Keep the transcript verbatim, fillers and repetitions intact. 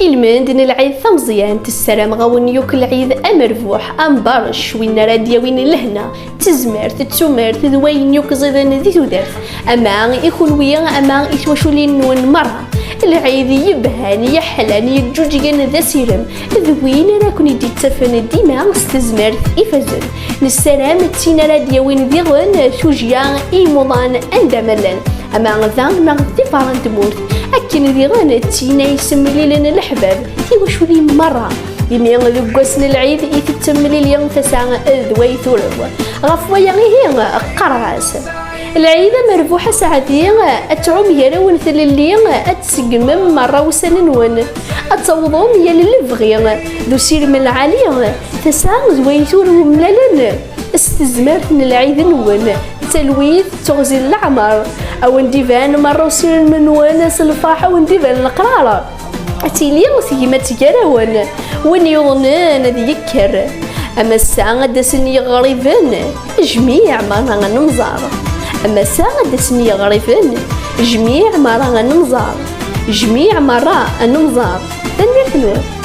Ilmend n lɛid tameẓyant, ssarameɣ-awen yakk lɛid amerbuḥ, ambarec, win ara d-yawin lehna, tezmert, d tumert, d wayen yakk ẓiden di tudert. Ama i kunwi, ama i twaculin-nwen merra. Lɛid yebhan, yeḥlan, yeǧǧuǧgen d asirem, d win ara ken-id-ittafen dima s tezmert ifazen. Nessaram d tin ara d-yawin diɣen tujjya i imuḍan anda ma llan, ama da neɣ di berra n tmurt. Akken diɣen d tin ay yessemlilen leḥbab, tiwaculin merra. Imi deg wass n lɛid i tettemlili tasa d way turew. Ɣef waya ihi qqareɣ-as: Lɛid amerbuḥ aseɛdi, ad tɛum gar-awen tlelli, ad tseggmem merra ussan-nwen, ad tawḍem yal lebɣi d usirem lɛali, tasa d way turew mlalen s tezmert n lɛid-nwen, d talwit d teɣzi n leɛmer, a wen-d-iban merra usirem-nwen s lferḥ, a wen-d-iban leqrar. Ad tili tegmat gar-awen, win yuḍnen ad yekker. Am ass-a ad d-asen yiɣriben, jmiɛ merra ad nemẓer. Am ass-a ad d-asen yiɣriben, jmiɛ merra ad nemẓer. Jmiɛ merra ad nemẓer. Tanemmirt-nwen.